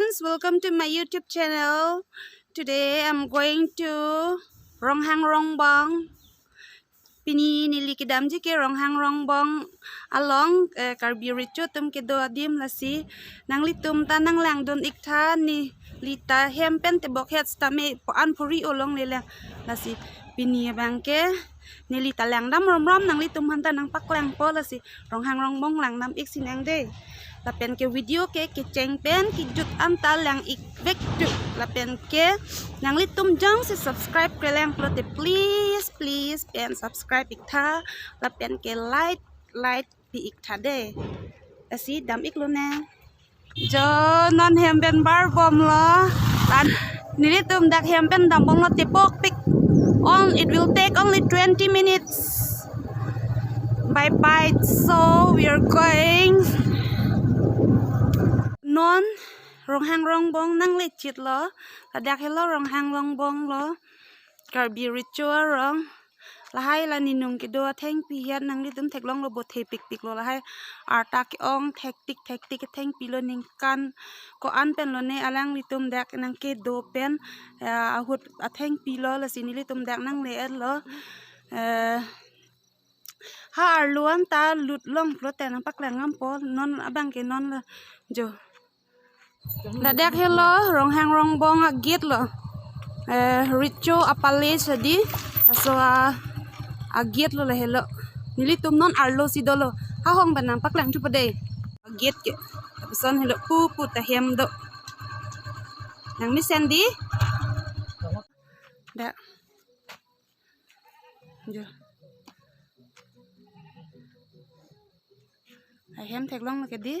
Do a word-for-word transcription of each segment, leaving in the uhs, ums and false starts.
Friends, welcome to my YouTube channel. Today I'm going to Ronghang Rongbong. Pini neli kedamji ke Ronghang Rongbong along, eh, Karbi Recho atum kedo adim, lasi nanglitum ta nanglangdun iktha, neli ta hem pen tebok het sitame po-an phuri olong le lang, lasi pini abang ke neli ta langdam romrom, nanglitum aphan ta nangpaklangpo, lasi Ronghang Rongbong langdam ik sinang dei. Lapen ke video ke kecheng pen kejut anta lang ik vek tu. Lapen ke nanglitum jongsi subscribe kelang pulote, please, please pen subscribe iktha. Lapen ke like, like pi iktha dei. Lasi dam iklo ne. Jo, non hem pen barbomlo. Tan nelitum dak hem pen dambomlo, tepokpik. On, it will take only twenty minutes by bike. So we are going. Non Ronghang Rongbong nangle chitlo. Ladak helo Ronghang Rongbong lo. Karbi Recho arong. Lahai la ninung kedo athengpi hiat nanglitum theklonglo, bo thepikpiklo lahai. Arta ke-ong thektik thektik athengpi lo, ningkan ko-an pen lo ne alanglitum dak nangkedo pen, eh, ahut athengpi lo, lasi nelitum dak nangle-etlo. Eh, ha arlo anta lut long pulote nangpaklang dampo, non abang ke non lo jo. Ladak helo Ronghang Rongbong a-gate lo. Eh, Recho a-palace adi. Laso a, a-gate lo la helo. Nelitum non arlo si dolo. Ha hong pen nangpaklang thupo dei. A-gate ke. Lapuson helo pupu ta hem do. Nangmesen dei. Dak. Jo. Ahem theklong ke dei.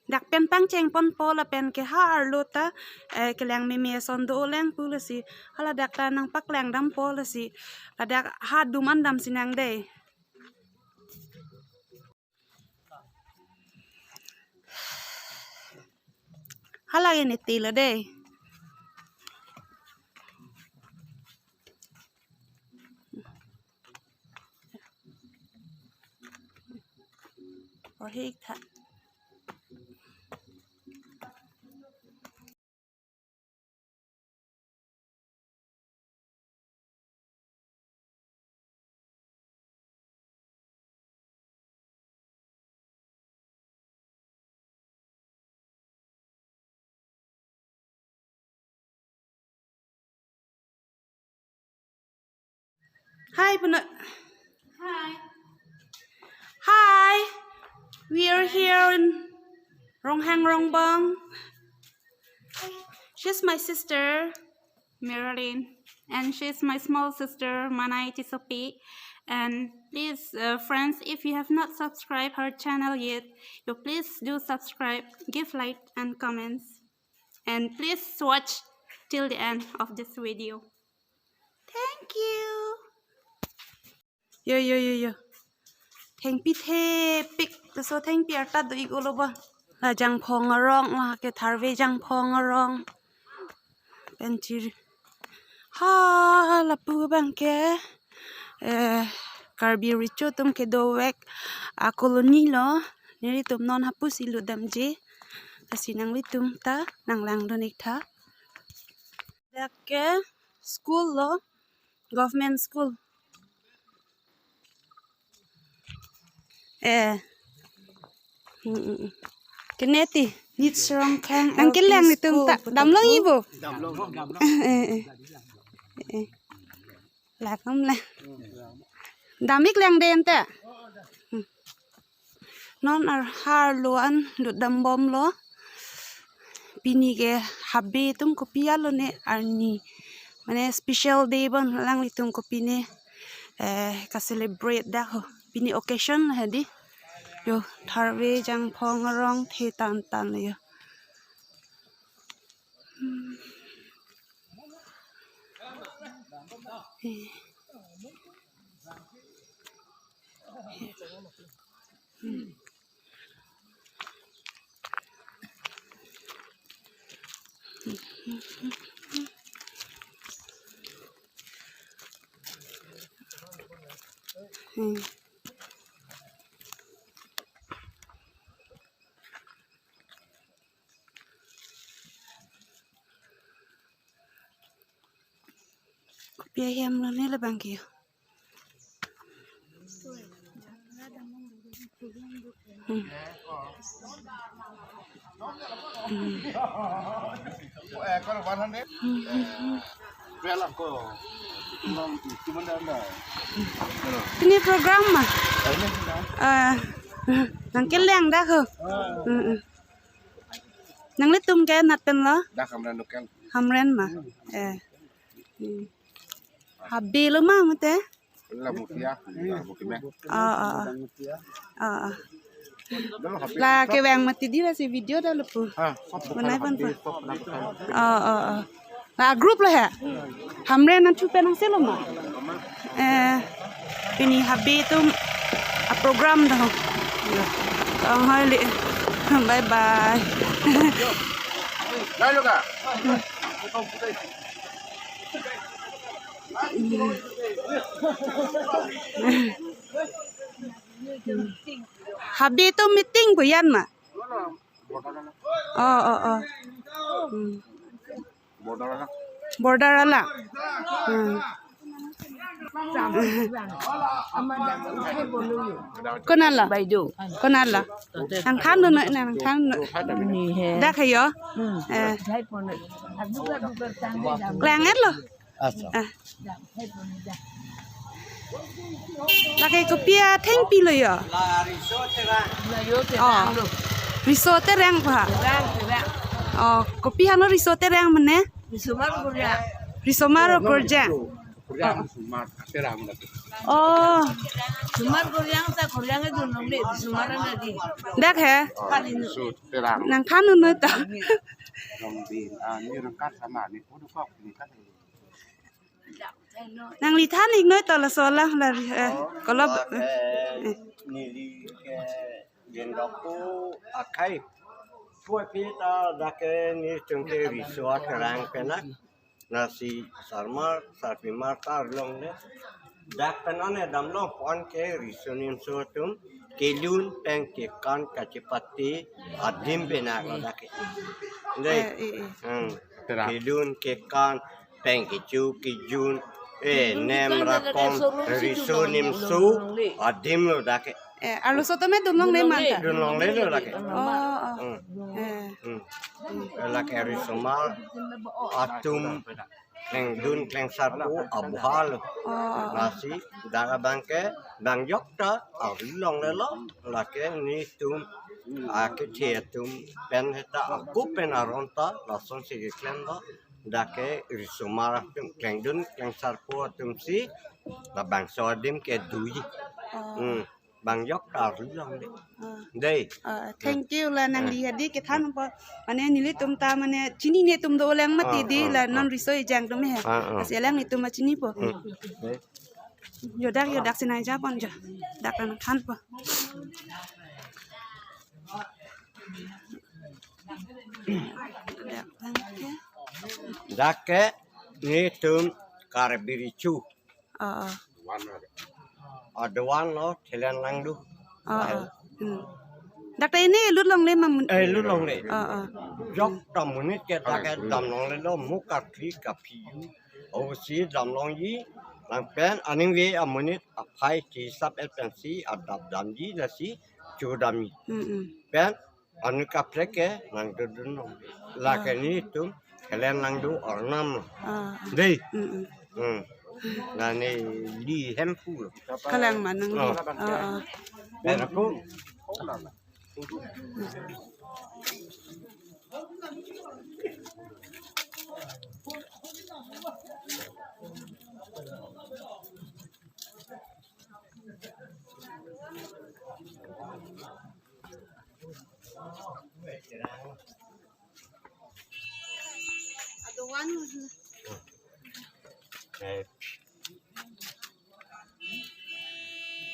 Dak pen pangcheng ponpo, lapen ke ha arlo ta, eh, kelang meme ason do lang pu, lasi hala dak ta nangpaklang dampo, lasi ladak ha dum an dam sinang dei. Hala ini tilo dei. Oh, hik tha. Hi, Puna. Hi. Hi. We are here in Ronghang Rongbong. She's my sister, Marilyn. And she's my small sister, Manai Tisopi. And please, uh, friends, if you have not subscribed her channel yet, you please do subscribe, give like and comments. And please watch till the end of this video. Thank you. Yo, yo, yo, yo. Thengpi thepik, laso thengpi arta do ik olo ba. La Jangphong arong, la ke Tharve Jangphong arong. Pen chiri. Ha, lapu abang ke, eh, Karbi Recho atum kedovek a-colony lo. Nelitum non hapu si lut damji. Lasi nanglitum ta nanglangdun iktha. Dak ke school lo, government school. Eh. Mm, mm, mm. Keneti, nit serong khang. Nangkelang itum ta, damlong ibo. Eh, eh. Eh, eh. Lakam la. Dam ik lang den ta. Hmm. Non ar ha arlo an lut dambomlo. Pini ke habe atum kopi alo ne arni. Mane special day bon alanglitum kopine, eh, ka-celebrate dak ho. Pini occasion hadi. Yo, Tharve Jangphong arong the tan tan lo yo. Hmm. Eh. Hmm. Kopi ahem lo ne labang ke. Hmm. Hmm. Hmm, hmm, hmm. Ini program ma? Ah, nangkeleng dak ho. Hmm, hmm. Nanglitum ke nat pen lo? Dak Hamren local. Hamren ma? Eh. Hmm. Habe lo ma mate? La Mutia, la Mutia. Ah, ah, ah. Ah, ah. La kevang mati di lasi video dak lo pu. Ah, sop. Bonai pon pu. Sop, sop. Ah, ah, ah. La group lo he. Hamren nangthu pen nangsi lo ma? Eh, pini habe atum aprogram dak ho. Ya. Kang hai le. Bye bye. Lalu ka? Habe atum meeting pu yan ma? Oh, oh, oh. Hmm. Border along. Hmm. Konat lo? Baidu. Konat lo? Nangthan dun noi, nangthan dun noi. Ni he. Dak he yo? Hmm. Eh. Kleng-et lo? Asa. Ah. Lake kopi athengpi lo yo? La riso terang. La yo terang lo. Riso terang pa? Terang, terang. Oh, kopi hano riso terang mane? Risomar Gorjang. Risomar Gorjang. Gorjang, Risomar, terang lagi. Oh. Risomar Gorjang ta Gorjang itu nong le, Risomar lagi. Dak he? Oh, riso terang. Nangthan dun noi ta. Nong di, ah, ni rengkat sama ni, kudu kok ni kan. Nangli than ik noi to laso alam la, eh, kolo, eh, eh. Neli ke gendok ko akhai. Puai pi ta dak ke nelitum ke riso aterang pen na. Lasi sarmar, sarpimar ta arlong le. Dak pen an damlong pon ke riso nimso atum kelun pen kekan kachepate adim pen na dak ke. Dei. Eh, eh, eh. Hmm. Terang. Kelun kekan pen kecho kejun, eh, nem rakom, riso nimso adim lo dak ke. Eh, arloso tame dunlongle ma ta? Dunlongle lo dak ke. Oh, oh. Hmm. Eh. Hmm. Lake risomar atum klengdun klengsarpo aboha lo. Oh, oh, oh. Lasi dak abang ke bang jok ta arlong le lo, lake nelitum akethe atum pen he ta ako pen aron ta lasonsi keklem lo. Dak ke risomar atum klengdun klengsarpo atum si labangso adim ke doji. Oh. Hmm. Bang jok ta arlong le. Ah. Dei. Ah, thank you la nangli hadi kethan po. Mane nelitum ta mane chinine atum dolang mati di la non riso ejang atum he. Ah, ah. Lasi alanglitum ma chini po. Hmm. Dei. Yo dak, yo dak sinai ja pon ja. Dak nangthan po. Dak thank you. Dak ke nelitum Karbi Recho. Oh, oh. Adovan lo, Thelen Langdo. Oh, oh. Hmm. Dak ta ini lut longle ma mun-? Eh, lut longle. Oh, oh. Jok ta monit ke dak ke dam longle lo, mo karkli kaphi-u. Osi dam longji, lang pen aning ve amonit aphai ti sap et pensi adap damji lasi chodamji. Hmm, hmm. Pen anu kaprek ke nangdodun long. Lake nelitum Thelen Langdo arnam lo. Ah. Dei. Mm, mm. Hmm. Neli hem pu lo. Kalang ma nang. Oh. Ah, ah. Pen ako.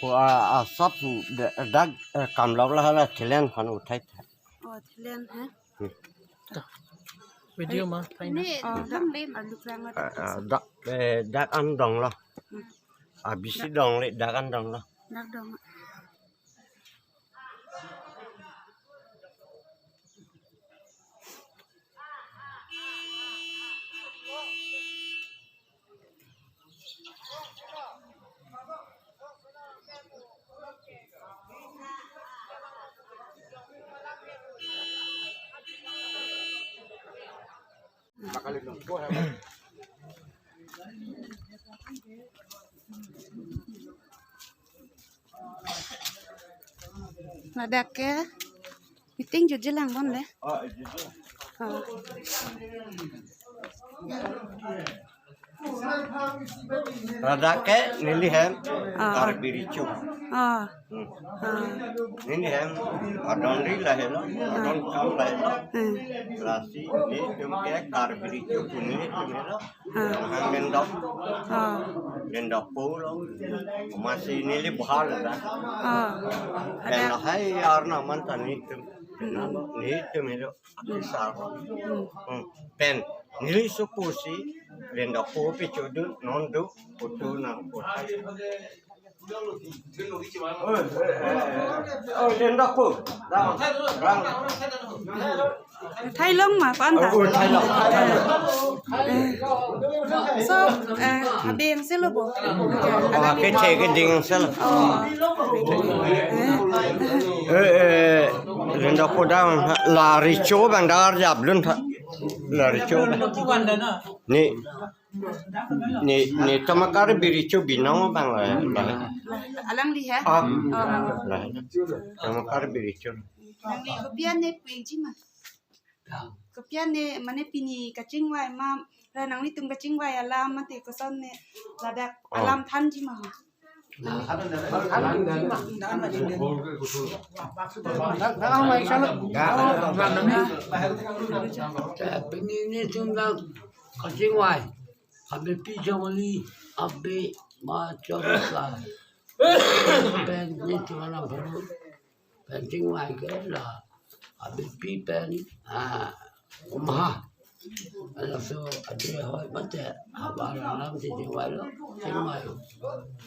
Pu a, asap dak, eh, kamlok la hala Thelen aphan uthai tha. Oh, Thelen, ha? Hmm. Video ma, fine. Ini, oh, dak, alu krang ada. Ah, ah, dak, eh, dak an dong lo. Hmm. Abisi dong le, dak an dong lo. Dak dong. Ladak ke meeting jutji lang bon le. Oh. Ladak ke neli hem. Ah. Karbi Recho. Ah. Hmm. Ah. Neli hem adon ri lahelo, adon kam lahelo. Hmm. Lasi nelitum ke Karbi Recho pu nelitum helo. Ah. Hang Lendok. Ah. Lendok pulo. Masi neli buhal da. Ah. Ada. Lahai arna man ta nelitum. Hmm. Nelitum helo. Kisar. Hmm. Hmm. Pen neli supusi Lendok pu pi chodu non du putu nang putu. Oh, Lendok pu. Dang, dang. Thailong ma, ko-an ta? Oh, Thailong, Thailong. Eh. So, eh, abeng selo bo? Oh, ke che ke ding selo. Oh. Eh. Eh, eh, Lendok pu dang, la Recho bang dar jap lun tha. La Recho. Ni, ni, ni tama Karbi Recho binong bang la, la. Alangli he? Ah. Oh. La. Tama Karbi Recho. Nangli kopi an ne puji ma? Kopi an ne, mane pini kachingvai ma, ra nanglitum kachingvai alam mate koson ne ladak. Oh. Alam thanji ma? Pini nelitum dak kachingvai, abepi jawali, abe ma chorus la. Pen nelitum alam baru. Pen chingvai ke la abepi pen, ah, umha. Laso ade hoi mate, abar alam si chingvai lo, chingvai.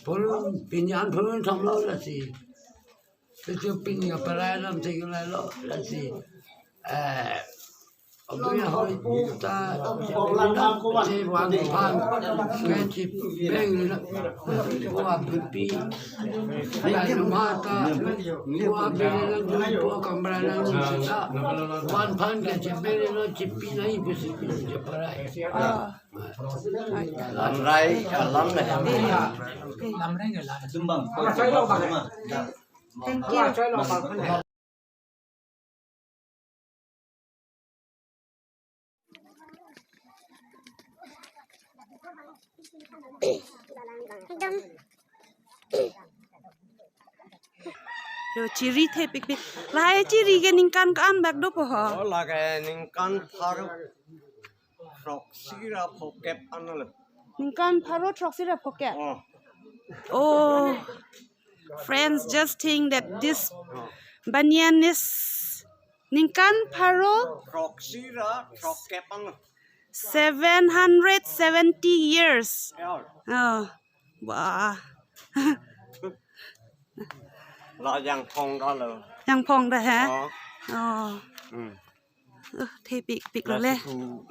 Pulun, pini an pulun thomlo lasi. Pitu pini kaparai alam si chingvai lo lasi. Eh, Abe hoi ta, si vangphan, kachipeng lo, ko abepi, ya mata, ko abe lo, ko kamra lo, seta, vangphan kachipeng lo, chipi nai pusi pi cheparai. Ah. Lamrai, ah, lam le. Lamrai ke la. Thank you. Yo, chiri thepikpik. Lahai chiri ke ningkan ko-an bak dopo ho? Oh, lake ningkan pharo throksi ra phokep an lo. Ningkan pharo throksi ra phokep? Oh. Oh. Friends, just think that this banyan is ningkan pharo throksi ra throkkep an. Seven hundred seventy years. Ya. Oh, wah. La jangphong ta lo. Jangphong ta he? Oh. Oh. Hmm. Uh, thepikpik lo le. Lasi thu.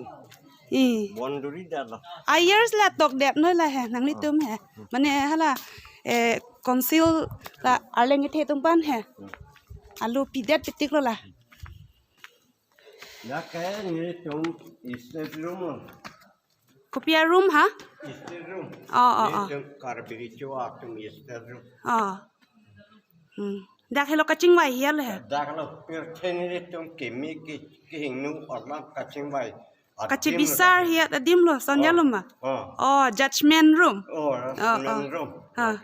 Eh. Boundary ta lo. Ayers la tokdet noi la he, nanglitum he. Mane hala, eh, council la arleng kethe atum aphan he. Alu pidet pitik lo la. Lake nelitum state room lo. Kopi a-room ha? State room. Oh, oh, oh. Nelitum Karbi Recho atum state room. Oh. Hmm. Dak helo kachingvai hiya le he? Dak lo pirthe nelitum kimi ke, kehingno alam kachingvai. Kachibisar hiya adim lo, sonja lo ma? Oh. Oh, judgment room. Oh, oh, judgment room. Ha.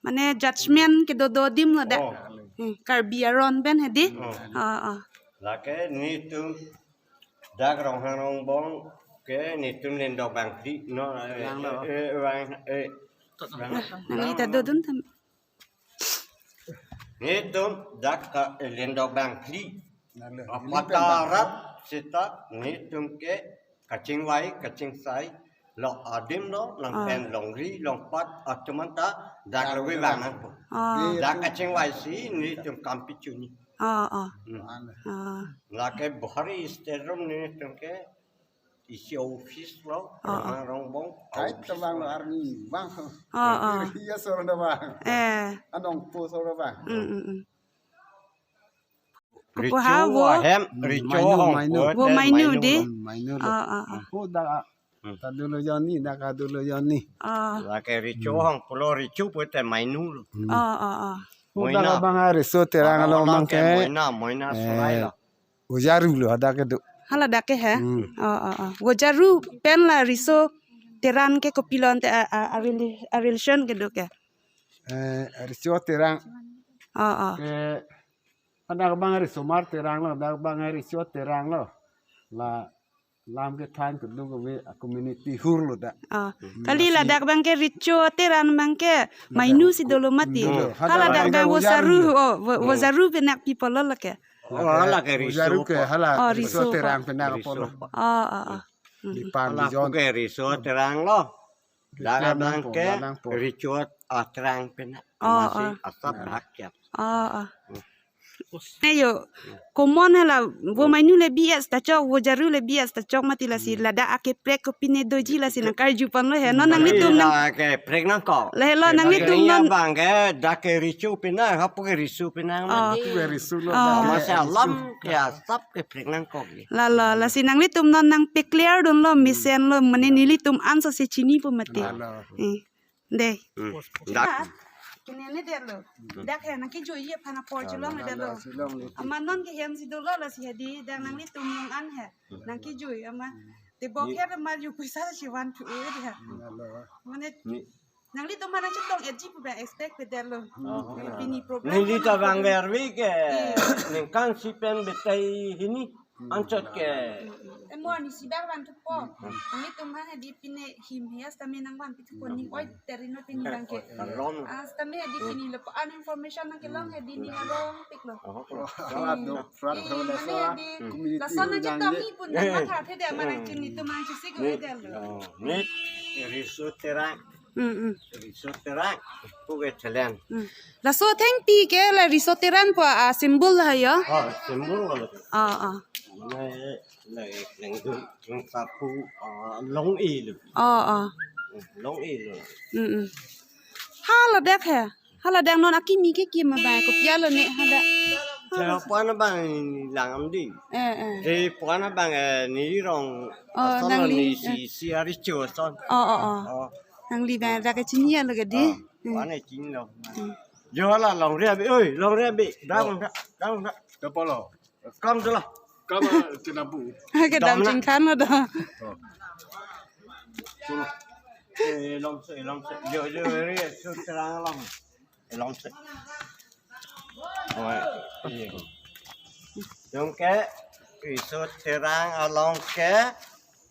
Mane judgment kedo do adim lo dak. Oh. Hmm, Karbi aron pen hedi. Oh. Oh, oh. Lake nelitum dak Ronghang Rongbong ke nelitum Lendok bangphli no, eh, Yang lo. Eh, eh, bang, eh, bang. Nah, nangli ta dodun tam. Nelitum dak ka, eh, Lendok bangphli. Yang lo. Apata rat seta nelitum ke kachingvai, kachingsai lo adim lo, nang pen longri, longpat, atum an ta dak lo vang nangpo. Ah. Dak kachingvai si nelitum kam pichuni. Ah, ah. Hmm. Ah. Lake Buhari state room nelitum ke isi office lo, ah, ah, Ronghang Rongbong. Kai office tebang lo lo. Arni bang. Ah, ah. Iya soro da bang. Eh. Anong po soro bang. Mm, mm, mm. Richo ha vo. Ahem, hmm, richo mainu, hong mainu. Vo mainu dei. Hmm, mainu lo. Ah, ah, ah. Ako dak, hmm, ta dolo jonni, dak ta dolo jonni. Ah. Lake richo, hmm, hong pulo richo pulote mainu lo. Hmm. Ah, ah, ah. Ako moina. Dak abang riso terang, alang lo abang ke moina, moina, eh, serai lo. Vojaru lo hadak kedo. Hala dak ke he? Hmm. Oh, oh, oh. Vojaru pen la riso terang ke kopilo ante a, a, a rela-, a relation kedo ke? Eh, riso terang. Oh, oh. Ke hadak abang risomar terang lo, hadak abang riso terang lo. La lam kethan kedo kave a community hur lo dak. Ah, hmm, kali lasi ladak abang ke riso terang abang ke mainu si dolo mati. Dolo. Hala dak abang vojaru, oh, vo-, hmm, vojaru pen nangpipo lo lake. Oh, hala ke riso, vojaru ke pa. Hala, oh, riso, riso pa. Terang pen nangpipo lo. Riso pa. Oh, oh, oh. Hmm. Di pan di jon. Hala ke riso terang lo. Dak abang ke riso terang pen. Oh, masih oh. Asap rakyat. Oh, oh. Hmm. Ne yo, common hala, vo mainu le B S ta chok, vojaru le B S ta chok mati lasi, hmm, ladak akeprek kopine doji lasi nangkarju ponlo he. Non nanglitum nang, la akeprek nangkok. La he lo, nanglitum non abang ke dak ke riso pen nang, hapu ke riso pen nang. Oh. Mati. Hapu ke riso lo, oh, dak ke masih riso. Alam ke asap keprek nangkok. La lo, lasi nanglitum non nangpe-clear dunlo, mesen lo, mane nelitum anso si chinipo mati. La lo. Eh. Dei. Hmm. Dak. Kene ne detlo. Dak he nangkejoiji aphan apor chelongledetlo. Amat non ke hem si dolo lasi hedi dak nanglitum nang an he. Nangkejoi amat. Te bok he amat yo poisa si one to eight he. Mane nanglitum aphan nangchetong etji pu abang expect pe detlo. Oh. Pini program. Neli ta abang verve ke. Iya. Ningkan si pen betai hini. Anchot ke. Emo ani si dak van thupo. Nanglitum aphan hedi pine him he sitame nangvanpi thupo, ning oi terino pini abang ke. Ron. Ah, sitame hedi pini lo an information nangkelong hedi ning along piklo. Oh, salah do, prat. Eh, hole mane salah. Hedi community lason hurang nangchetong ye. Ni pun nangmatha the de amat nangchini atum nangchisi ko ni, de lo. Oh, ni riso terang. Mm, mm. Riso terang, pu ke thelen. Mm. Laso thengpi ke la riso terang pu a symbol ha yo? Oh, symbol wala. Oh, oh. Mane la lengdun, lengsapu, ah, long-e lo. Oh, oh. Long-e lo. Mm, mm. Hala dak he. Hala dak non akimi kekim abang kopi alo ne hadak. Hala. Puan abang langdam dei. Eh, eh. Dei puan abang, eh, neli rong. Oh, ason nangli, ni si, eh, si aricho ason. Oh, oh, oh. Oh. Nangli abang dak kechini alo ke dei. Oh, hmm. Puan e chinilo. Hmm. Jo hala longri abi, oi, longri abi. Dam, oh, dam, dam, dam. Dapolo. Kam dola. Kam, ah, chinabu. Kedam dam na. Chingkhan lo do. Oh. Cholo. Eh, longse, longse. Jo, jo, riso terang along. Longse. Oh, iya. Jong ke, riso terang along ke,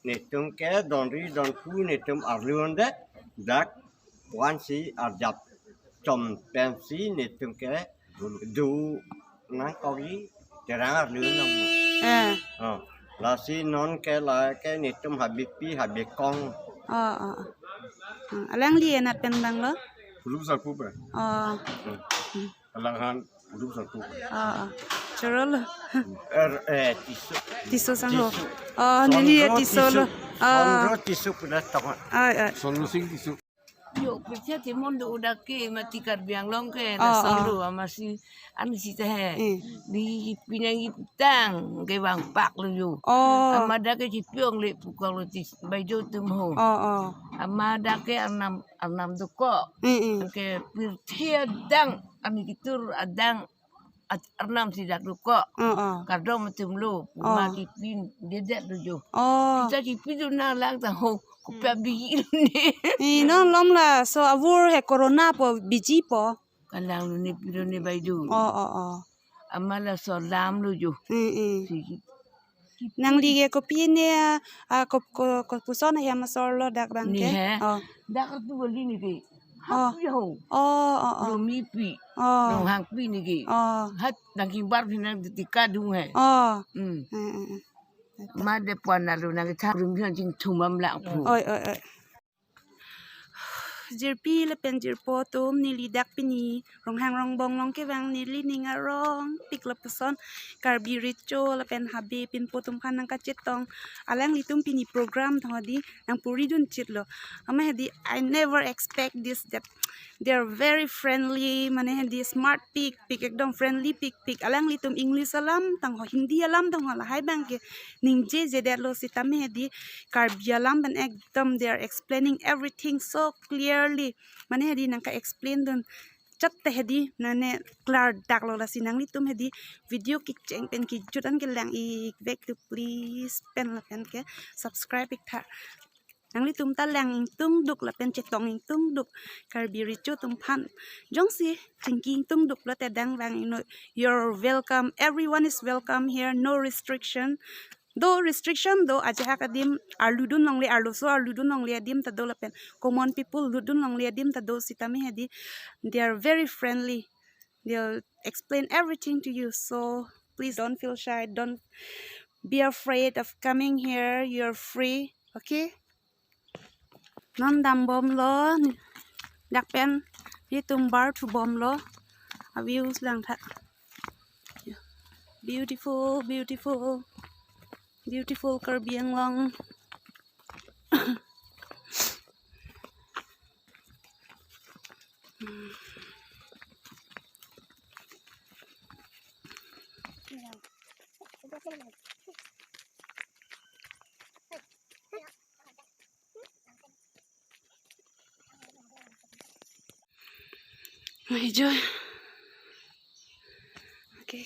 netum ke, donri, donpu, netum arlunde, dak, puan si arjap chom pensi netum ke do nangkok-i terang arlu nang. Eh. Oh, lasi non ke la ke netum habit pi habit kong. Oh, oh, oh. Hmm, alangli anat pen abang lo? Pulum sarpu pen. Oh. Hmm. Alanghan pulum sarpu pen. Oh, oh. Choro lo. Er, eh, Tisso. Tisso sangho. Tisso. Oh, neli ya Sondro Tisso lo. Tisso. Oh. Sondro Tisso pula tongan. Ai, ai. Sondro Sing Tisso. Yo, pirthe athemon do dak ke mati Karbi Anglong ke, oh, lason, oh, do, amatsi, amatsi ta he. Eh. Di pinang iptang ke vangpak lo yo. Oh. Amat dak ke chipi-ongle pukok lo ti baideo atum ho. Oh, oh. Amat dak ke arnam, arnam dokok. Eh, eh. Ke pirthe adang, amat ketur adang at-, arnam si dak dokok. Oh, oh. Kardom atum lo, oh, ma chipi dedet lo yo. Oh. Seta chipidun nanglang ta ho, kopi, hmm, abigi lo ne. Eh, non malom laso avur he corona pu bijipo. Kalang lo ne pilo ne baideo. Oh, oh, oh. Amat laso alam lo yo. Eh, eh. Si Nangli ke kopi ne, ah, kop-, ko-, kopuson ahem asor lo dak abang ke? Ne he. Oh. Dak tu bali ne ke. Oh. Happy ho. Oh, oh, oh. Lomipi. Oh. Longhangpi ne ke. Oh. Hat nangkimbar phinang tika dung he. Oh. Hmm. Eh, eh, eh. Ma de puan lalu nangketha rum phinang chingthum am lang pu. Oi, oi, oi. jirpi lapen jirpo atum, neli dak pini Ronghang Rongbong along kevang, neli ning arongpik lapuson Karbi Recho lapen Habe Pinpo atum aphan nangkachetong. Alanglitum pini program tong hedi nangpuri dun chitlo. Amat hedi, I never expect this, that they are very friendly, mane hedi smart pikpik, ekdom friendly pikpik. Alanglitum English alam tong ho, Hindi alam tong ho, lahai abang ke ningjejedetlo, sitame hedi Karbi alam pen ekdom they are explaining everything so clearly. Mane hedi nangka-explain dun chot te hedi, mane klardaklo. Lasi nanglitum hedi video kecheng pen kejut an kelang-ikvek tu please pen lapen ke subscribe ik tha. Nanglitum ta lang ingtungduk lapen chetong ingtungduk Karbi Recho atum aphan. Jongsi chingki ingtungduk lote dang vang-iknon. You're welcome. Everyone is welcome here. No restriction. Do restriction do, ajahak adim arlu dun longle, arloso arlu dun longle adim ta do lapen common people lut dun longle adim ta do, sitame hedi they are very friendly. They'll explain everything to you. So please don't feel shy. Don't be afraid of coming here. You're free. Okay? Non dambomlo. Dak pen nelitum bar thubomlo. A views lang tha. Beautiful, beautiful, beautiful Karbi Anglong. Ai jo. Okay.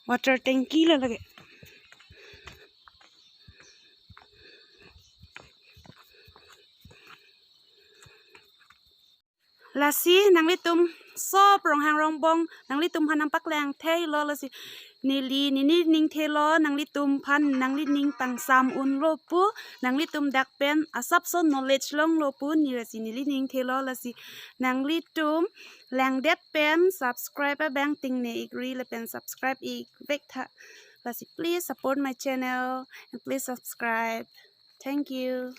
Water tanki lo lake. Lasi nanglitum sop Ronghang Rongbong nanglitum aphan nangpaklang theilo. Lasi neli neli ning thelo, nanglitum aphan nangli ning pangsam unlo pu, nanglitum dak pen asapso knowledge longlo pu, ne lasi neli ning thelo. Lasi nanglitum langdet pen subscribe abang tingne ikri lapen subscribe ikvek tha. Lasi please support my channel and please subscribe. Thank you.